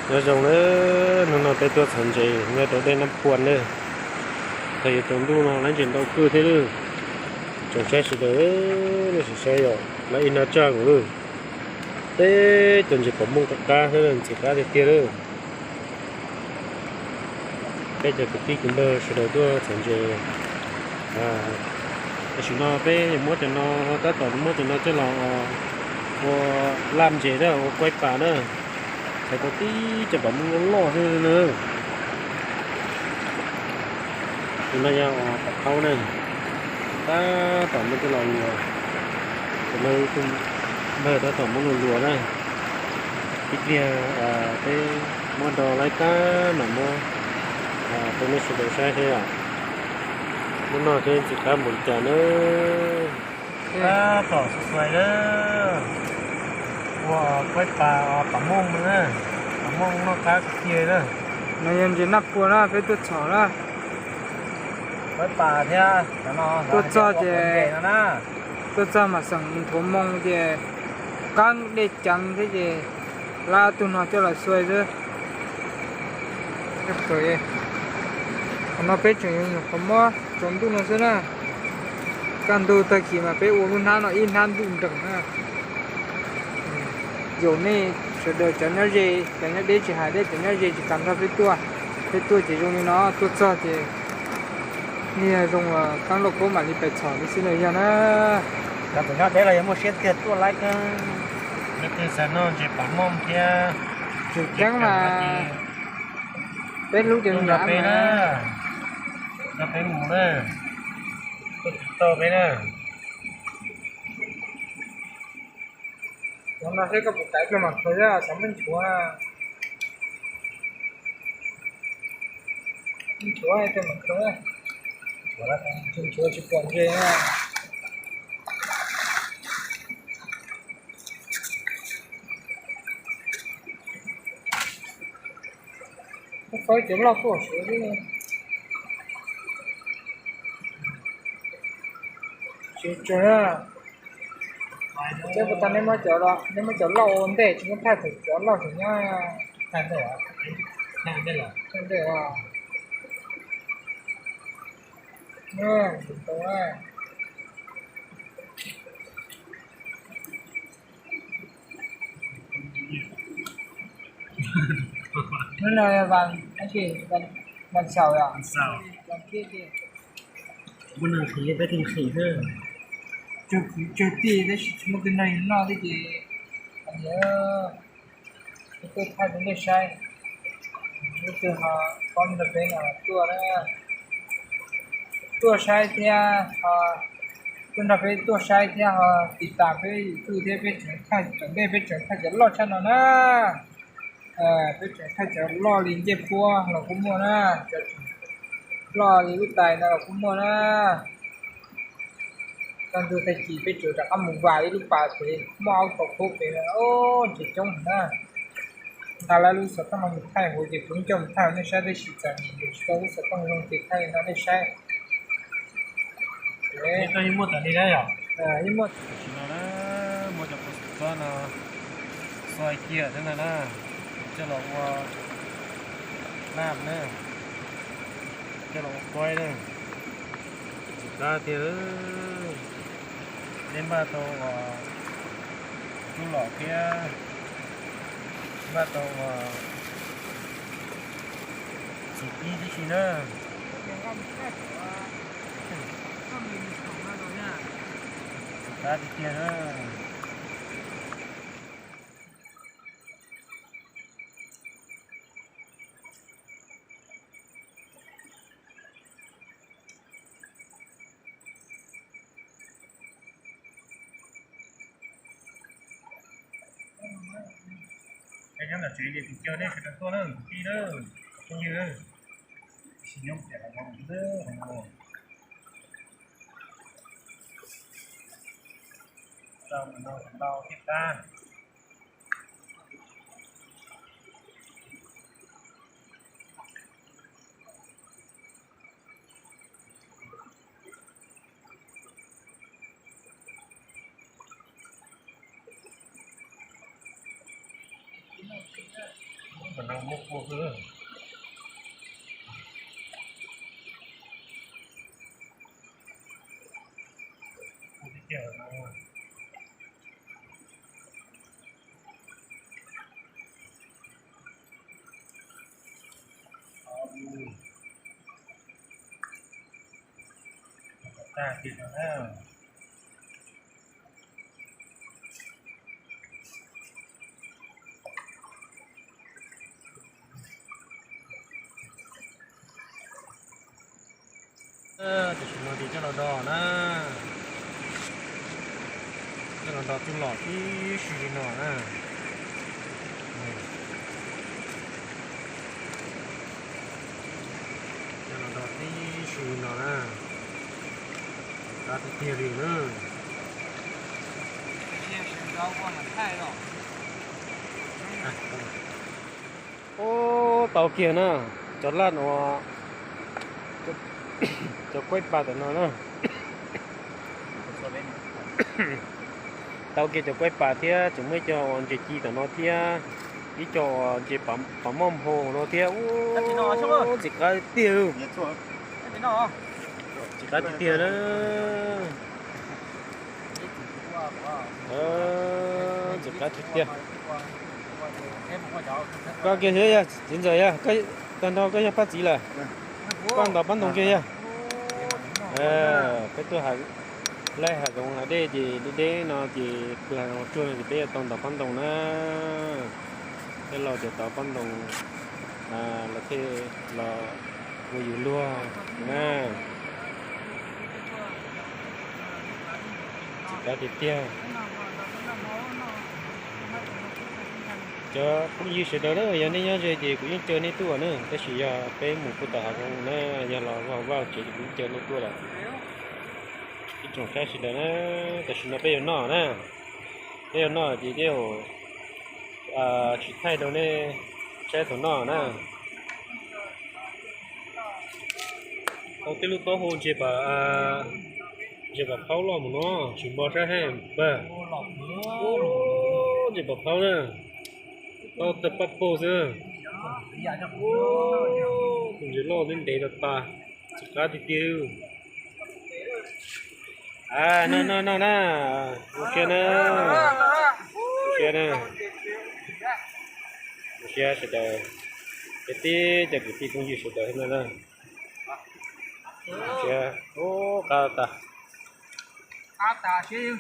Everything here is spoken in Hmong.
Nyob zoo nawb, hnub no peb tuaj txhom ntses nyob rau dej Nab Pua nawb. Thaum yuav tsaus ntuj no lawv ntses ntau kawg thiab lawm. Tsoom saib sawv daws, nej sim saib yom, lawv ib hnab tsaj nkaus lawm. Teb cov ntses pom mooj qab qab thiab ntxim qab tiag tiag lawm. Peb cov kwv tij kwv npawg sawv daws tuaj txhom ntses. Tam sim no peb yuav muab cov no, tab tom muab cov no coj los ua laj ntses na, ua kuaib pas na. Txhais tau tib cov pom mooj loj loj xwb na. Tus no yog pom qhaub na. Tab tom muab coj los luas. Tus no tus npawg tab tom muab luas luas na. Tib pliag peb muab do laib tag mam muab rau nej sawv daws saib thiab yom. Hnub no thiab ntxim qab npaum li cas na. Tab tom xuas xuas na. Ua kuaib pas pom mooj na. Pom mooj noj qab tiag na. No yog ntses Nab Pua na, peb tuaj txhom na. Kuaib pas thiab, tuaj txog ces, tuaj txog mas xeem nthuav moo ces qeeb dej ceev thiab ces lab tug no coj los xuas xwb. Qhov no peb tseem yuav nyuam qhuav muab tsaus ntuj no xwb na. Kaj ntug tag kis mas peb ua lub hnab no ib hnab ntuj nreem na. Zaum nej sawv daws cov nyob ze, cov nyob deb tsis hais thiab cov nyob ze tsis kam nrog peb tuaj. Peb tuaj ces zoo li no, tuaj txog ces niag zoo qeeb lauj kaub mam li pais txhom li xwb na yog na. Cov nyob deb los yog muaj siab tiag tuaj laib kawg. Leej twg xav noj ntses pom mooj thiab, tseem ceeb mas peb hlub ces nrog peb na, nrog peb mus na, tuaj tsis tau peb na. Cov no seb koj puas kam coj mus khaws, xav muab nchuav, nchuav coj mus khaws, nchuav tsis pom ntses na. Koj khaws cov loj tuaj suav xwb. Tsis tsawg na. Seb puas tau, neb muab cov loj ua ntej, tsis muab thaij thaum cov loj tseem nyob. Thaij ntej, thaij ntej os. Hnub no vas, vas xaum yom? Vas thiab ces, peb tij nqhis xwb, tsawg kwv tsawg tij tab sis tsis muaj twg noj li noj thiab ces, ov, tuaj thaij rau nej saib. Leej twg ho paub nrog peb no tuaj na, tuaj saib thiab, tuaj nrog peb tuaj saib thiab ho tiv tas peb YouTube thiab, peb tseem thaij, tom ntej peb tseem thaij cov loj tshaj no na. Peb tseem thaij cov loj li ncej puab los kuj muaj na, cov loj li lub tais no los kuj muaj na. Kaj ntug tag kis peb tseem rov qab mus vas ib lub pas pem, muaj ob kaum khub pem, ntses coob heev na. Ntag, lawv lub xov tooj no mus thaij hauv ces kuv coj mus thaij nej saib, tab sis txom nyem yuav tsis tau lub xov tooj zoo ces thaij no nej saib. Yeej muaj tas li na yom. Yeej muaj. Tam sim no na, muab cov kua xum txob no xuas kiag thiab ntag na, coj los ua laj na, coj los ua kuaib na. Ntxim qab tiag, nej npaj tau ua tub lom thiab npaj tau ua txiv pib tib si na. Ntxim qab tiag tiag na. Peb nyob tom tsev ces kuv caw nej sawv daws tuaj na, kwv tij na, phooj ywg na, sim nyob tiam los tau ntau thiab tab. Mas no muaj kua xwb. Kua tiag tiag no. Tag kis no na. Tam sim no ces coj los do na, coj los do txuj lom tib si li no na. Coj los do tib si li no na. Qab tiag tiag li na. Ub, tau kiag na, cov laj no, cov kuaib pas tam no na. Tau kiag cov kuaib pas thiab tseem muaj ib co uas ntses ci tam no thiab, ib co uas ntses pas moj nphoo no thiab. Ub, ntxim qab tiag. Ntxim qab tiag tiag na. Ntxim qab tiag tiag. Koj kiag thiab yog txiv ntxawm yog, tag nrho koj yog pab txiv lawm. Koj ntaus pab ntoo kiag yog. Peb tuaj laij hav zoov hav dej ces deb deb no ces pw hav zoov tsuag no ces peb yuav tau ntaus pab ntoo na. Peb los ces tau pab ntoo los thiaj los ua yus luag na. Ntxim qab tiag tiag. Cov phooj ywg sawv daws na, yog nej nyob ze ces kuv yeej caw nej tuaj na, tab sis yog peb mus puag tom hav zoov na, yog los vaj vaj tsev ces kuv yeej caw nej tuaj lawm. Ib tsoom saib sawv daws na, tam sim no peb yuav noj na, peb yuav noj ces tej zaum tsis thaij rau nej saib thaum noj na. Tau tej lub taub hau ntses, ntses pam phaub loj mus no, tsis npo saib haj npawg. Ntses pam phaub na, tau tawg paj paug xwb. Tus ntses loj ntev ntev tas tas, ntxim qab tiag tiag. Noj noj noj na, ua siab na, ua siab na, ua siab sawv daws, peb tib cov kwv tij phooj ywg sawv daws na. Ua siab, ub, qab tas, qab tas siab.